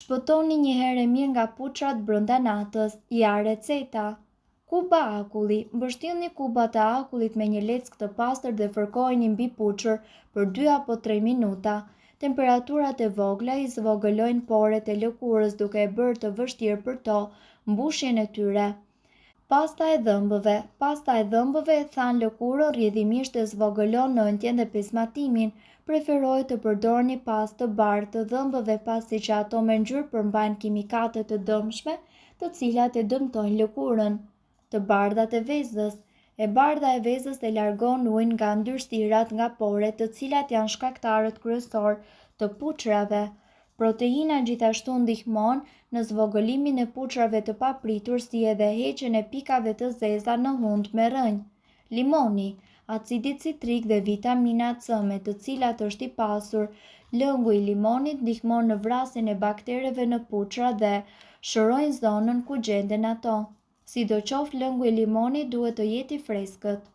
Shpëtoni një herë e mirë nga puçrat brenda natës. Ja receta. Kuba akulli. Mbështillni kubat e akullit me një leckë të pastër dhe fërkojini mbi puçër për 2 apo 3 minuta. Temperaturat e vogla i zvogëlojnë poret e lëkurës duke e bërë të vështirë për to mbushjen e tyre. Pasta e dhëmbëve. Pasta e dhëmbëve e than lëkurën, rrjedhimisht e zvogëlon ënjtjen dhe pezmatimin. Preferohet të përdorni pastë të bardhë të dhëmbëve pasi që ato me ngjyrë përmbajnë kimikate të dëmshme, të cilat e dëmtojnë lëkurën. Të bardhat e vezës. E bardha e vezës e largon ujin nga ndyrësirat nga poret, të cilat janë shkaktarët kryesorë të puçrave. Proteina gjithashtu ndihmon në zvogëlimin e puçrave të papritur si edhe heqjen e pikave të zeza në hundë me rrënjë. Limoni, acidi citrik dhe vitamina C me të cilat është i pasur, lëngu i limonit ndihmon në vrasjen e baktereve në puçra dhe shërojnë zonën ku gjenden ato. Sidoqoftë lëngu i limonit duhet të jetë i freskët.